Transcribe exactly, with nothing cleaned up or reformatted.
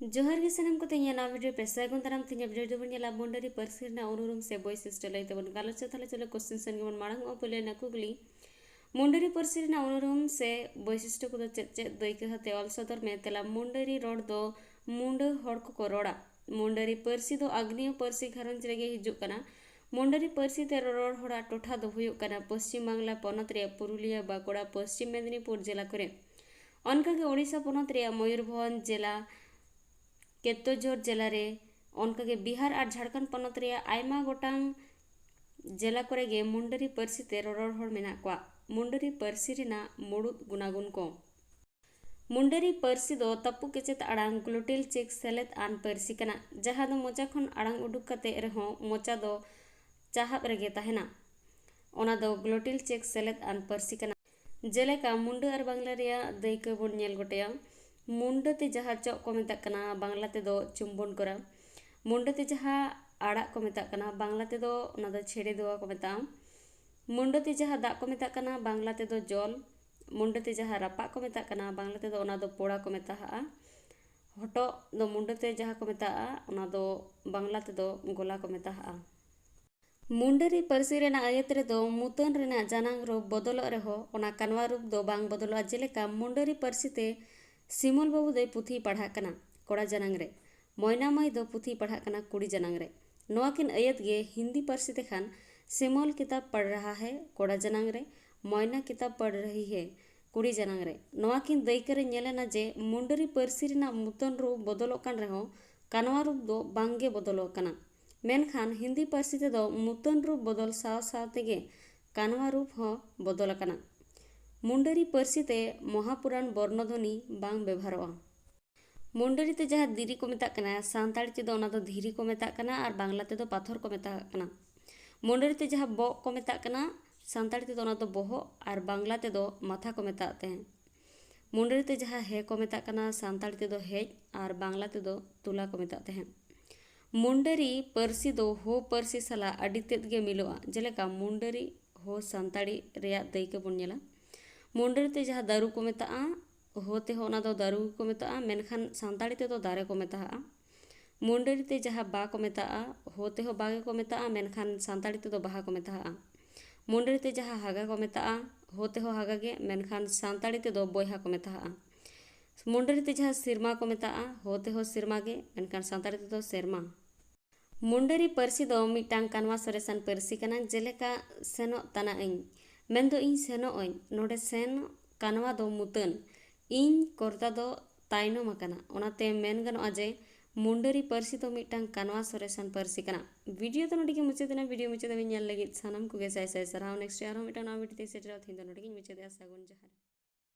ᱡᱚᱦᱟᱨ ᱜᱮ ᱥᱟᱱᱟᱢ ᱠᱚᱛᱮ, ᱤᱧᱟᱹᱜ ᱱᱟᱣᱟ video ᱯᱮ ᱥᱟᱹᱜᱩᱱ ᱫᱟᱨᱟᱢ᱾ ᱛᱮᱦᱮᱧᱟᱜ video ᱨᱮᱫᱚ ᱵᱚᱱ ᱧᱮᱞᱟ ᱢᱩᱱᱰᱟᱹᱨᱤ ᱯᱟᱹᱨᱥᱤ ᱨᱮᱱᱟᱜ ᱩᱱᱩᱨᱩᱢ ᱥᱮ ᱵᱳᱭᱥᱤᱥᱴᱚ ᱞᱟᱹᱭ ᱛᱮᱵᱚᱱ ᱜᱟᱞᱚᱪᱟ᱾ ᱛᱟᱦᱞᱮ ᱪᱚᱞᱚ question ᱥᱮᱱ ᱜᱮᱵᱚᱱ ᱢᱟᱲᱟᱝ ᱚᱜᱼᱟ᱾ ᱯᱳᱭᱞᱳ ᱨᱮᱱᱟᱜ ᱠᱩᱠᱞᱤ, ᱢᱩᱱᱰᱟᱹᱨᱤ ᱯᱟᱹᱨᱥᱤ ᱨᱮᱱᱟᱜ ᱩᱱᱩᱨᱩᱢ ᱥᱮ ᱵᱳᱭᱥᱤᱥᱴᱚ ᱠᱚᱫᱚ ᱪᱮᱫ ᱪᱮᱫ? ᱫᱟᱹᱭᱠᱟᱹ ᱠᱟᱛᱮ ᱚᱞ ᱥᱚᱫᱚᱨ ᱢᱮ᱾ ᱛᱮᱞᱟ, ᱢᱩᱱᱰᱟᱹᱨᱤ ᱨᱚᱲ ᱫᱚ ᱢᱩᱱᱰᱟᱹ ᱦᱚᱲ ᱠᱚᱠᱚ ᱨᱚᱲᱟ᱾ ᱢᱩᱱᱰᱟᱹᱨᱤ ᱯᱟᱹᱨᱥᱤ ᱫᱚ ᱟᱜᱽᱱᱮᱭᱚ ᱯᱟᱹᱨᱥᱤ ᱜᱷᱟᱨᱚᱸᱡᱽ ᱨᱮᱜᱮ ᱦᱤᱡᱩᱜ ᱠᱟᱱᱟ᱾ ᱢᱩᱱᱰᱟᱹᱨᱤ ᱯᱟᱹᱨᱥᱤ ᱛᱮ ᱨᱚᱨᱚᱲ ᱦᱚᱲᱟᱜ ᱴᱚᱴᱷᱟ ᱫᱚ ᱦᱩᱭᱩᱜ ᱠᱟᱱᱟ ᱯᱚᱥᱪᱤᱢ ᱵᱟᱝᱞᱟ ᱯᱚᱱᱚᱛ ᱨᱮᱭᱟᱜ ᱯᱩᱨᱩᱞᱤᱭᱟᱹ, ᱵᱟᱸᱠᱩᱲᱟ, ᱯᱚᱥᱪᱤᱢ ᱢᱮᱫᱽᱱᱤᱯᱩᱨ ᱡᱮᱞᱟ ᱠᱚᱨᱮ᱾ ᱚᱱᱠᱟᱜᱮ ᱳᱰᱤᱥᱟ ᱯᱚᱱᱚᱛ ᱨᱮᱭᱟᱜ ᱢᱚᱭᱩᱨᱵᱷᱚᱸᱡᱽ ᱡᱮᱞᱟ, ᱠᱮᱛᱛᱚᱡᱷᱚᱨ ᱡᱮᱞᱟ ᱨᱮ, ᱚᱱᱠᱟᱜᱮ ᱵᱤᱦᱟᱨ ᱟᱨ ᱡᱷᱟᱲᱠᱷᱚᱸᱰ ᱯᱚᱱᱚᱛ ᱨᱮᱭᱟᱜ ᱟᱭᱢᱟ ᱜᱚᱴᱟᱝ ᱡᱮᱞᱟ ᱠᱚᱨᱮ ᱜᱮ ᱢᱩᱱᱰᱟᱹᱨᱤ ᱯᱟᱹᱨᱥᱤ ᱛᱮ ᱨᱚᱨᱚᱲ ᱦᱚᱲ ᱢᱮᱱᱟᱜ ᱠᱚᱣᱟ᱾ ᱢᱩᱱᱰᱟᱹᱨᱤ ᱯᱟᱹᱨᱥᱤ ᱨᱮᱱᱟᱜ ᱢᱩᱲᱩᱫ ᱜᱩᱱᱟᱜᱩᱱ ᱠᱚ᱾ ᱢᱩᱱᱰᱟᱹᱨᱤ ᱯᱟᱹᱨᱥᱤ ᱫᱚ ᱛᱟᱹᱯᱩ ᱠᱮᱪᱮᱫ ᱟᱲᱟᱝ, glottal check, ᱥᱮᱞᱮᱫ ᱟᱱ ᱯᱟᱹᱨᱥᱤ ᱠᱟᱱᱟ, ᱡᱟᱦᱟᱸ ᱫᱚ ᱢᱚᱪᱟ ᱠᱷᱚᱱ ᱟᱲᱟᱝ ᱩᱰᱩᱠ ᱠᱟᱛᱮ ᱨᱮᱦᱚᱸ ᱢᱚᱪᱟ ᱫᱚ ᱪᱟᱦᱟᱵ ᱨᱮᱜᱮ ᱛᱟᱦᱮᱱᱟ᱾ ᱚᱱᱟ ᱫᱚ glottal check ᱥᱮᱞᱮᱫ ᱟᱱ ᱯᱟᱹᱨᱥᱤ ᱠᱟᱱᱟ᱾ ᱡᱮᱞᱮᱠᱟ, ᱢᱩᱱᱰᱟᱹ ᱟᱨ ᱵᱟᱝᱞᱟ ᱨᱮᱭᱟᱜ ᱫᱟᱹᱭᱠᱟᱹ ᱵᱚᱱ ᱧᱮᱞ ᱜᱚᱴᱟᱭᱟ᱾ ᱢᱩᱱᱰᱟᱹ ᱛᱮ ᱡᱟᱦᱟᱸ ᱪᱚᱜ ᱠᱚ ᱢᱮᱛᱟᱜ ᱠᱟᱱᱟ, ᱵᱟᱝᱞᱟ ᱛᱮᱫᱚ ᱪᱩᱢᱵᱚᱱ ᱠᱚᱨᱟ᱾ ᱢᱩᱱᱰᱟᱹ ᱛᱮ ᱡᱟᱦᱟᱸ ᱟᱲᱟᱜ ᱠᱚ ᱢᱮᱛᱟᱜ ᱠᱟᱱᱟ, ᱵᱟᱝᱞᱟ ᱛᱮᱫᱚ ᱚᱱᱟ ᱫᱚ ᱪᱷᱮᱲᱮ ᱫᱮᱣᱟ ᱠᱚ ᱢᱮᱛᱟᱜᱼᱟ᱾ ᱢᱩᱱᱰᱟᱹ ᱛᱮ ᱡᱟᱦᱟᱸ ᱫᱟᱜ ᱠᱚ ᱢᱮᱛᱟᱜ ᱠᱟᱱᱟ, ᱵᱟᱝᱞᱟ ᱛᱮᱫᱚ ᱡᱚᱞ᱾ ᱢᱩᱱᱰᱟᱹ ᱛᱮ ᱡᱟᱦᱟᱸ ᱨᱟᱯᱟᱜ ᱠᱚ ᱢᱮᱛᱟᱜ ᱠᱟᱱᱟ, ᱵᱟᱝᱞᱟ ᱛᱮᱫᱚ ᱚᱱᱟ ᱫᱚ ᱯᱳᱲᱟ ᱠᱚ ᱢᱮᱛᱟᱜᱼᱟ᱾ ᱦᱚᱴᱚᱜ ᱫᱚ ᱢᱩᱱᱰᱟᱹ ᱛᱮ ᱡᱟᱦᱟᱸ ᱠᱚ ᱢᱮᱛᱟᱜᱼᱟ, ᱚᱱᱟ ᱫᱚ ᱵᱟᱝᱞᱟ ᱛᱮᱫᱚ ᱜᱚᱞᱟ ᱠᱚ ᱢᱮᱛᱟᱜᱼᱟ᱾ ᱢᱩᱱᱰᱟᱹᱨᱤ ᱯᱟᱹᱨᱥᱤ ᱨᱮᱱᱟᱜ ᱟᱹᱭᱟᱹᱛ ᱨᱮᱫᱚ ᱢᱩᱛᱟᱹᱱ ᱨᱮᱱᱟᱜ ᱡᱟᱱᱟᱝ ᱨᱩᱯ ᱵᱚᱫᱚᱞᱚᱜ ᱨᱮᱦᱚᱸ, ᱚᱱᱟ ᱠᱟᱱᱣᱟ ᱨᱩᱯ ᱫᱚ ᱵᱟᱝ ᱵᱚᱫᱚᱞᱚᱜᱼᱟ᱾ ᱡᱮᱞᱮᱠᱟ, ᱢᱩᱱᱰᱟᱹᱨᱤ ᱯᱟᱹᱨᱥᱤ ᱛᱮ ᱥᱤᱢᱚᱞ ᱵᱟᱹᱵᱩ ᱫᱚᱭ ᱯᱩᱛᱷᱤᱭ ᱯᱟᱲᱦᱟᱜ ᱠᱟᱱᱟ, ᱠᱚᱲᱟ ᱡᱟᱱᱟᱝ ᱨᱮ᱾ ᱢᱚᱭᱱᱟ ᱢᱟᱹᱭ ᱫᱚ ᱯᱩᱛᱷᱤᱭ ᱯᱟᱲᱦᱟᱜ ᱠᱟᱱᱟ, ᱠᱩᱲᱤ ᱡᱟᱱᱟᱝ ᱨᱮ᱾ ᱱᱚᱣᱟ ᱠᱤᱱ ᱟᱹᱭᱟᱹᱛ ᱜᱮ ᱦᱤᱱᱫᱤ ᱯᱟᱹᱨᱥᱤ ᱛᱮᱠᱷᱟᱱ ᱥᱤᱢᱚᱞ ᱠᱤᱛᱟᱵ ᱯᱟᱲ ᱨᱟᱦᱟ ᱦᱮ, ᱠᱚᱲᱟ ᱡᱟᱱᱟᱝ ᱨᱮ, ᱢᱚᱭᱱᱟ ᱠᱤᱛᱟᱵ ᱯᱟᱲ ᱨᱟᱦᱤ ᱦᱮ, ᱠᱩᱲᱤ ᱡᱟᱱᱟᱝ ᱨᱮ᱾ ᱱᱚᱣᱟ ᱠᱤᱱ ᱫᱟᱹᱭᱠᱟᱹ ᱨᱮ ᱧᱮᱞ ᱮᱱᱟ ᱡᱮ ᱢᱩᱱᱰᱟᱹᱨᱤ ᱯᱟᱹᱨᱥᱤ ᱨᱮᱱᱟᱜ ᱢᱩᱛᱟᱹᱱ ᱨᱩᱯ ᱵᱚᱫᱚᱞᱚᱜ ᱠᱟᱱ ᱨᱮᱦᱚᱸ, ᱠᱟᱱᱣᱟ ᱨᱩᱯ ᱫᱚ ᱵᱟᱝ ᱜᱮ ᱵᱚᱫᱚᱞᱚᱜ ᱠᱟᱱᱟ᱾ ᱢᱮᱱᱠᱷᱟᱱ ᱦᱤᱱᱫᱤ ᱯᱟᱹᱨᱥᱤ ᱛᱮᱫᱚ ᱢᱩᱛᱟᱹᱱ ᱨᱩᱯ ᱵᱚᱫᱚᱞ ᱥᱟᱶ ᱥᱟᱶ ᱛᱮᱜᱮ ᱠᱟᱱᱣᱟ ᱨᱩᱯ ᱦᱚᱸ ᱵᱚᱫᱚᱞ ᱟᱠᱟᱱᱟ᱾ ᱢᱩᱱᱰᱟᱹᱨᱤ ᱯᱟᱹᱨᱥᱤ ᱛᱮ ᱢᱚᱦᱟᱯᱩᱨᱟᱱ ᱵᱚᱨᱱᱚ ᱫᱷᱚᱱᱤ ᱵᱟᱝ ᱵᱮᱵᱷᱟᱨᱚᱜᱼᱟ᱾ ᱢᱩᱱᱰᱟᱹᱨᱤ ᱛᱮ ᱡᱟᱦᱟᱸ ᱫᱤᱨᱤ ᱠᱚ ᱢᱮᱛᱟᱜ ᱠᱟᱱᱟ, ᱥᱟᱱᱛᱟᱲᱤ ᱛᱮᱫᱚ ᱚᱱᱟ ᱫᱚ ᱫᱷᱤᱨᱤ ᱠᱚ ᱢᱮᱛᱟᱜ ᱠᱟᱱᱟ ᱟᱨ ᱵᱟᱝᱞᱟ ᱛᱮᱫᱚ ᱯᱟᱛᱷᱚᱨ ᱠᱚ ᱢᱮᱛᱟᱜ ᱠᱟᱱᱟ᱾ ᱢᱩᱱᱰᱟᱹᱨᱤ ᱛᱮ ᱡᱟᱦᱟᱸ ᱵᱚᱜ ᱠᱚ ᱢᱮᱛᱟᱜ ᱠᱟᱱᱟ, ᱥᱟᱱᱛᱟᱲᱤ ᱛᱮᱫᱚ ᱚᱱᱟ ᱫᱚ ᱵᱚᱦᱚᱜ ᱟᱨ ᱵᱟᱝᱞᱟ ᱛᱮᱫᱚ ᱢᱟᱛᱷᱟ ᱠᱚ ᱢᱮᱛᱟᱜ ᱛᱟᱦᱮᱸᱫ᱾ ᱢᱩᱱᱰᱟᱹᱨᱤ ᱛᱮ ᱡᱟᱦᱟᱸ ᱦᱮ ᱠᱚ ᱢᱮᱛᱟᱜ ᱠᱟᱱᱟ, ᱥᱟᱱᱛᱟᱲᱤ ᱛᱮᱫᱚ ᱦᱮᱡ ᱟᱨ ᱵᱟᱝᱞᱟ ᱛᱮᱫᱚ ᱛᱩᱞᱟ ᱠᱚ ᱢᱮᱛᱟᱜ ᱛᱟᱦᱮᱸᱫ᱾ ᱢᱩᱱᱰᱟᱹᱨᱤ ᱯᱟᱹᱨᱥᱤ ᱫᱚ ᱦᱳ ᱯᱟᱹᱨᱥᱤ ᱥᱟᱞᱟᱜ ᱟᱹᱰᱤ ᱛᱮᱫ ᱜᱮ ᱢᱤᱞᱚᱜᱼᱟ᱾ ᱡᱮᱞᱮᱠᱟ, ᱢᱩᱱᱰᱟᱹᱨᱤ ᱦᱳ ᱥᱟᱱᱛᱟᱲᱤ ᱨᱮᱭᱟᱜ ᱫᱟᱹᱭᱠᱟᱹ ᱵᱚᱱ ᱧᱮᱞᱟ᱾ ᱢᱩᱱᱰᱟᱹᱨᱤ ᱛᱮ ᱡᱟᱦᱟᱸ ᱫᱟᱹᱨᱩ ᱠᱚ ᱢᱮᱛᱟᱜᱼᱟ, ᱦᱳ ᱛᱮᱦᱚᱸ ᱚᱱᱟ ᱫᱚ ᱫᱟᱹᱨᱩ ᱜᱮᱠᱚ ᱢᱮᱛᱟᱜᱼᱟ, ᱢᱮᱱᱠᱷᱟᱱ ᱥᱟᱱᱛᱟᱲᱤ ᱛᱮᱫᱚ ᱫᱟᱨᱮ ᱠᱚ ᱢᱮᱛᱟᱜᱼᱟ᱾ ᱢᱩᱱᱰᱟᱹᱨᱤ ᱛᱮ ᱡᱟᱦᱟᱸ ᱵᱟ ᱠᱚ ᱢᱮᱛᱟᱜᱼᱟ, ᱦᱳ ᱛᱮᱦᱚᱸ ᱵᱟ ᱜᱮᱠᱚ ᱢᱮᱛᱟᱜᱼᱟ, ᱢᱮᱱᱠᱷᱟᱱ ᱥᱟᱱᱛᱟᱲᱤ ᱛᱮᱫᱚ ᱵᱟᱦᱟ ᱠᱚ ᱢᱮᱛᱟᱜᱼᱟ᱾ ᱢᱩᱱᱰᱟᱹᱨᱤ ᱛᱮ ᱡᱟᱦᱟᱸ ᱦᱟᱜᱟ ᱠᱚ ᱢᱮᱛᱟᱜᱼᱟ, ᱦᱳ ᱛᱮᱦᱚᱸ ᱦᱟᱜᱟ ᱜᱮ, ᱢᱮᱱᱠᱷᱟᱱ ᱥᱟᱱᱛᱟᱲᱤ ᱛᱮᱫᱚ ᱵᱚᱭᱦᱟ ᱠᱚ ᱢᱮᱛᱟᱜᱼᱟ᱾ ᱢᱩᱱᱰᱟᱹᱨᱤ ᱛᱮ ᱡᱟᱦᱟᱸ ᱥᱮᱨᱢᱟ ᱠᱚ ᱢᱮᱛᱟᱜᱼᱟ, ᱦᱳ ᱛᱮᱦᱚᱸ ᱥᱮᱨᱢᱟ ᱜᱮ, ᱢᱮᱱᱠᱷᱟᱱ ᱥᱟᱱᱛᱟᱲᱤ ᱛᱮᱫᱚ ᱥᱮᱨᱢᱟ᱾ ᱢᱩᱱᱰᱟᱹᱨᱤ ᱯᱟᱹᱨᱥᱤ ᱫᱚ ᱢᱤᱫᱴᱟᱝ ᱠᱟᱱᱣᱟ ᱥᱚᱨᱮᱥᱟᱱ ᱯᱟᱹᱨᱥᱤ ᱠᱟᱱᱟ, ᱡᱮᱞᱮᱠᱟ ᱥᱮᱱᱚᱜ ᱛᱟᱱᱟᱜ ᱟᱹᱧ, ᱢᱮᱱᱫᱚ ᱤᱧ ᱥᱮᱱᱚᱜ ᱟᱹᱧ᱾ ᱱᱚᱰᱮ ᱥᱮᱱ ᱠᱟᱱᱣᱟ ᱫᱚ ᱢᱩᱛᱟᱹᱱ, ᱤᱧ ᱠᱚᱨᱛᱟ ᱫᱚ ᱛᱟᱭᱱᱚᱢ ᱟᱠᱟᱱᱟ᱾ ᱚᱱᱟᱛᱮ ᱢᱮᱱ ᱜᱟᱱᱚᱜᱼᱟ ᱡᱮ ᱢᱩᱱᱰᱟᱹᱨᱤ ᱯᱟᱹᱨᱥᱤ ᱫᱚ ᱢᱤᱫᱴᱟᱝ ᱠᱟᱱᱣᱟ ᱥᱚᱨᱮᱥᱟᱱ ᱯᱟᱹᱨᱥᱤ ᱠᱟᱱᱟ᱾ ᱵᱷᱤᱰᱤᱭᱳ ᱫᱚ ᱱᱚᱰᱮ ᱜᱮ ᱢᱩᱪᱟᱹᱫ ᱮᱱᱟ᱾ ᱵᱷᱤᱰᱤᱭᱳ ᱢᱩᱪᱟᱹᱫ ᱫᱷᱟᱹᱵᱤᱡ ᱧᱮᱞ ᱞᱟᱹᱜᱤᱫ ᱥᱟᱱᱟᱢ ᱠᱚᱜᱮ ᱥᱟᱭ ᱥᱟᱭ ᱥᱟᱨᱦᱟᱣ᱾ ᱱᱮᱠᱥᱴ ᱟᱨᱦᱚᱸ ᱢᱤᱫᱴᱟᱝ ᱱᱟᱣᱟ ᱵᱷᱤᱰᱤᱭᱳ ᱛᱮ ᱥᱮᱴᱮᱨᱚᱜ᱾ ᱛᱮᱦᱮᱧ ᱫᱚ ᱱᱚᱰᱮ ᱜᱮᱧ ᱢᱩᱪᱟᱹᱫᱮᱜᱼᱟ᱾ ᱥᱟᱹᱜᱩᱱ ᱡᱚᱦᱟᱨ᱾